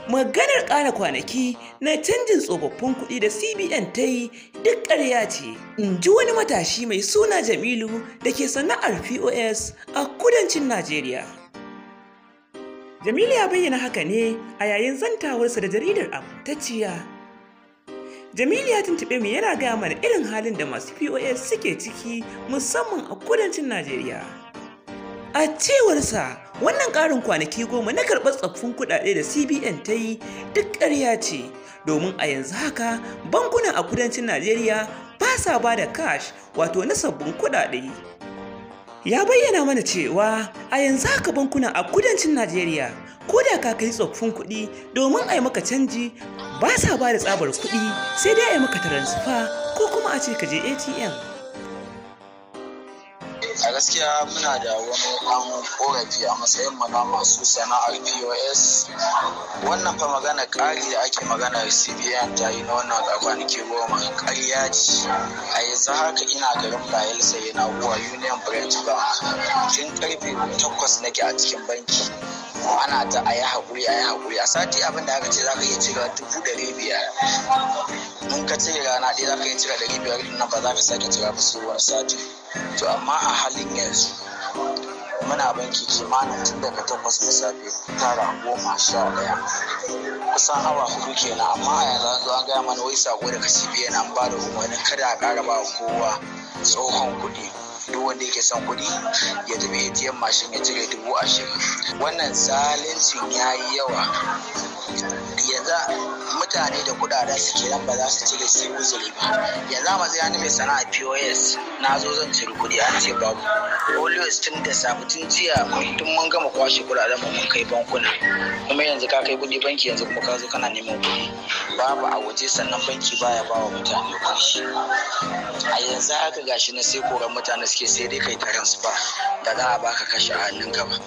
Maganar ƙara kwanaki na canjin tsofaffin kuɗi da CBN ta yi duk ƙarya ce, in ji wani matashi mai suna Jamilu da ke sana'ar POS a kudancin Najeriya. Jamilu ya bayyana haka ne a yayin zantawarsa da jaridar Amintacciya. Jamilu ya tuntuɓe mu yana gaya mana irin halin da masu POS suke ciki, musamman a kudancin Najeriya. A cewarsa, wannan ƙarin kwanaki 10 na karɓar tsaffin kuɗaɗe da CBN ta yi duk ƙarya ce, domin a yanzu haka bankuna a kudancin Najeriya ba sa ba da cash, wato na sabbin kuɗaɗe. Ya bayyana mana cewa a yanzu haka bankuna a kudancin Najeriya, ko da ka kai tsoffin kuɗi domin a yi maka canji, ba sa ba da tsabar kuɗi, sai dai a yi maka transfer ko kuma a ce ka je ATM. A gaskiya muna da wani ɗan korafi a matsayin mu na masu sana'ar POS. Wannan fa magana ƙari da ake magana CBN ta yi na wannan kwanaki 10 ƙarya ce. A yanzu haka ina garin Bayelsa, yana zuwa Union Branch Bank, tun karfe 8 nake a cikin banki. Ana ta a yi haƙuri, a yi haƙuri. A sati abin da aka ce za ka iya cire 500,000. In ka cire rana ɗaya, za ka iya cire 500 ɗin nan, ba za ka sake cire ba sai wani sati. To amma a halin yanzu muna banki kimanin tun daga 8 na safe, 9, 10, 11, kusan awa 4 kenan. Amma a yanzu an zo an gaya mana wai sako daga CBN, an ba da umarnin kada a ƙara ba kowa tsohon kuɗi, duk wanda yake son kuɗi ya tafi ATM machine ya cire 20,000. Wannan zaluncin ya yi yawa. Yanzu mutane da kuɗaɗen su kenan ba za su cire su uzuri ba. Yanzu a matsayin mai sana'a POS, na zo zan cire kuɗi, an ce babu. Always tun da safe, tun jiya, tun mun gama kwashe kuɗaɗen mu mun kai bankuna. Kuma yanzu ka kai kuɗi banki, yanzu kuma ka zo kana neman kuɗi, babu a waje. Sannan banki baya ba wa mutane kuɗi a yanzu haka. Gashi na sai koran mutane suke, sai dai kai transfer da za a baka kashe a hannunka ba.